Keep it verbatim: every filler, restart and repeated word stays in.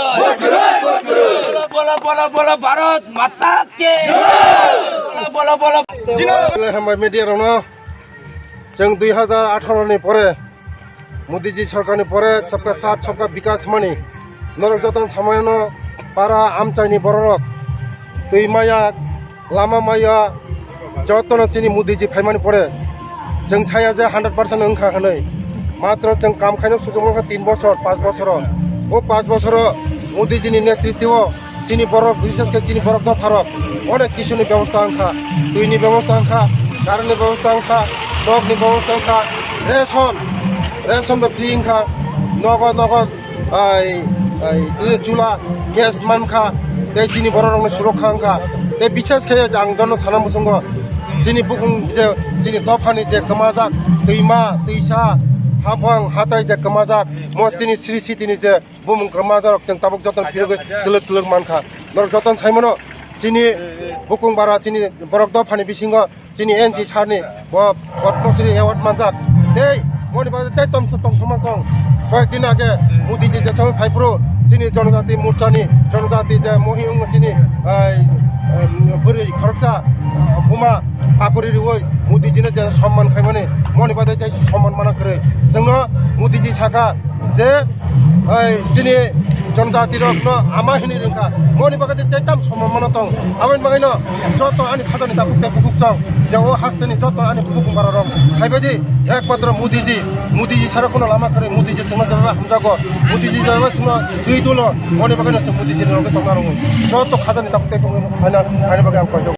Bolo, bolo, bolo, bolo, Bharat Mata ki. Bolo, bolo, bolo. Hambai media rokno, chwng dui hazar atharo ni pore, Modi ji sarkar ni pore sabka saath sabka bikas mani norok jotono samai no para amchai ni borok rok twi maya lama maya jotono chini Modi ji phaimani pore chwng saya je hundred percent wngkha hwnwi. Matro chwng kam khaino sujuk mankha tin bosor, panch bosoro. O panch bosoro Modi ji ni netritwo chini borok, bishesh khe chini borok dopharok onek kisuni bebosta wngkha, twini bebosta wngkha, current ni bebosta wngkha, nok ni bebosta wngkha, ration, ration bo free wngkha, nogo nogo ai, ai, tei chula, gas mankha, tei chini borok rokni surokha wngkha. Tei bishesh khe ang jono sana muchungo, chini bukung je, chini dophani je kwmajak, twima, twisa, haphang, hatai je kwmajak, mo chini Sri City ni je bumung kwmajak rok chwng tabuk jotono phirogwi twlwk twlwk mankha. Norok jotono saimano, chini bukung bara, chini borok dophani bisingo chini N G sir ni bo Padma Shri Award manjak. Tei moni bagwi tei tong tong thoma tong. Koyek din age Modi ji je chama phaiphuru chini Jonojati Morcha ni, Jonojati je mohi wng chini, ai, em, bwrwi khoroksa, ah, buma pakuri riwi Modi ji no je somman khaimani, moni bagwi tei somman mana kwrwi. Chwngno Modi ji saka je, ai, chini Jonojati rok no ama hinwi rwngkha, moni bagwi tei tam somman mano tong. Aboni bagwi no joto ani khajani tabuk tei bukuk tong, je o haste ni joto ani bukuk bara rok. Haibaidi ekmatro Modi ji, Modi ji sara kuno lama kwrwi, Modi ji chwngno jeba hamjago, Modi ji jeba chwngno twi dulo, moni bagwi no se Modi ji rok tongna rwngo. Joto khajani tabuk tei bukuk haina, haina bagwi ang koijago.